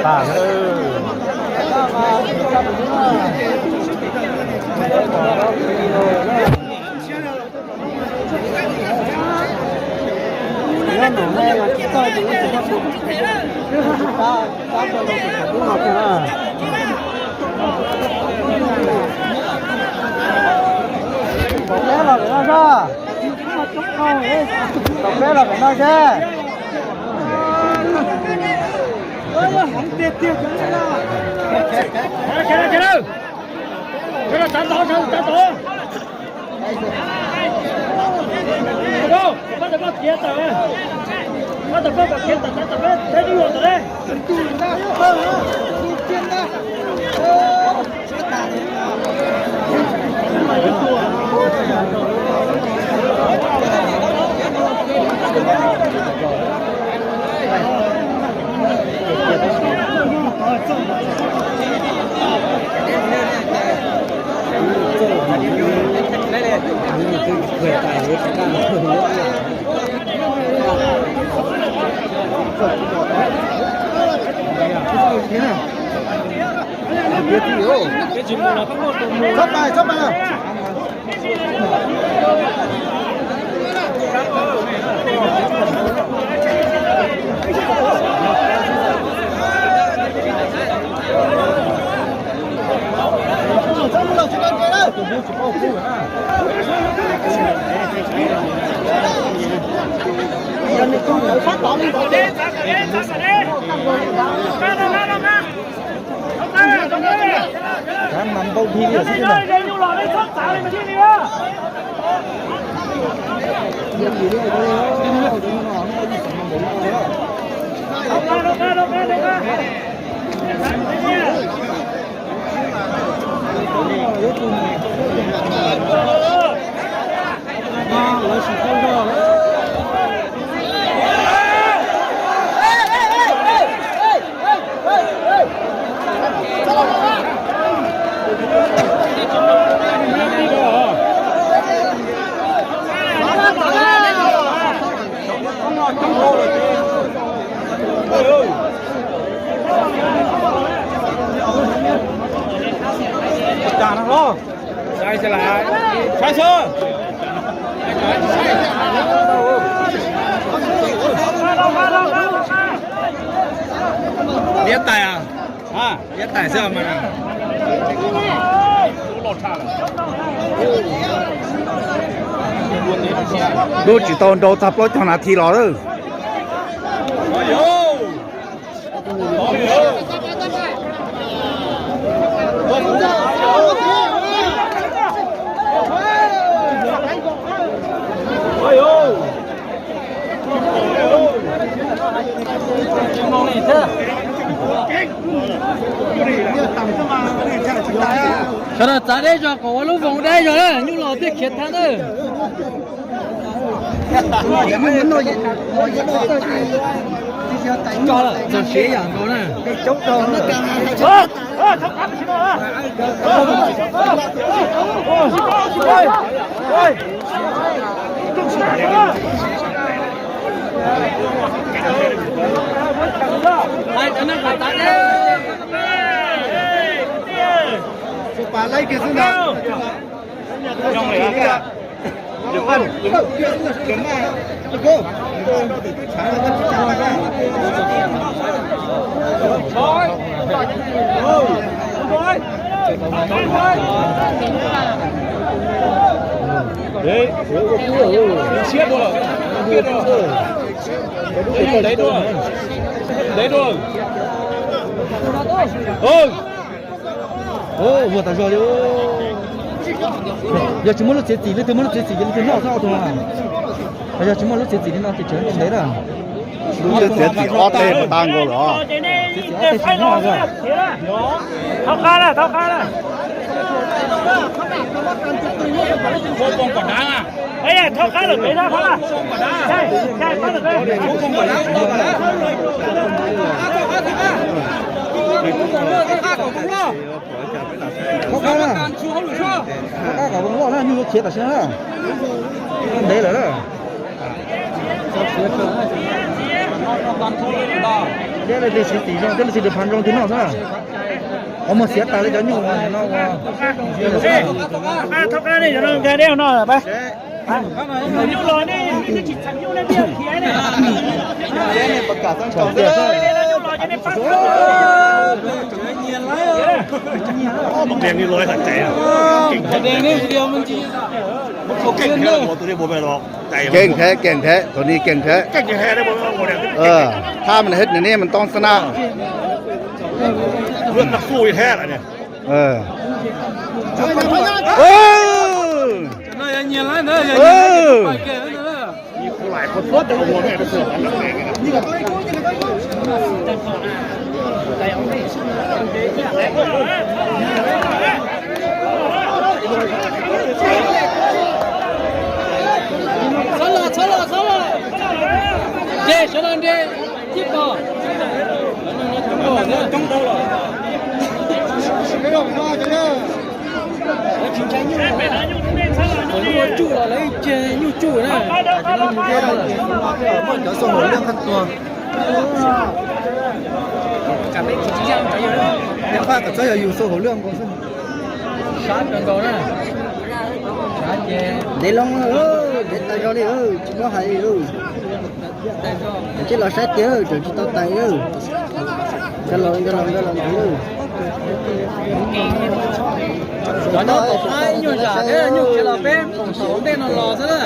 tas. Tom peb los pem no seb. Tom peb los pem no seb. Txhob pais, txhob pais. Mas npau dhi li xwb na. Liab tais a, liab tais xwb mas. Dua tsis tau nrau tag plaub caug nas this los lawm. Sawv daws txav deb zog kom ua lub voos deb zog na, nyuj laus thiaj khiav thab na. Txog siv yam nkaus na. Tus pas laib kiag xwb ntag. Ua tas zog li. Yog tsis muaj lub txiav txim, leej twg muaj lub txiav txim ces leej twg noj xwb ob tug. Yog tsis muaj lub txiav txim li no ces tseem ntev na. Lub txiav txim ob teg puas tag nkaus lawm? Txiav txim ob teg tsis noj. Thab qab na, thab qab kom voos loj na, nyuj yuav khiav tam sim na. Ntev lawm na. Thiab leej twg siv tim zoo, thiab leej twg phav zoo tim no xwb. Ua muag xiav tas li cov nyuj no ua. Thov qab ne, no nkag deb no pab. Nyuj los ne, tsis txheem nyuj ne, khiav ne. Keej thiab, keej thiab, tus ni keej thiab, keej thiab, tus ni keej thiab. Thab mas hej nws ne mas too xab na. Txhob los, txhob los, txhob los. Nres, sawv daws nres, cib pom. Nyuj tsuj los lawv ib ce nyuj tsuj na. Muaj cov xau hauv liaj qab tuag. Peb pab kom txhob yog yus xau hauv liaj nkaus xwb. Sab kawg nkaus na. Ntev loo, ntev tas zog li, tsis muab hais li. Cia los saib tiag, tseem tsis tau tais. Nkag los, nkag los, nkag los ntawd. Cov no tom qab nyuj zam thiab nyuj khiav los peb koom thaum ntej no los xwb na.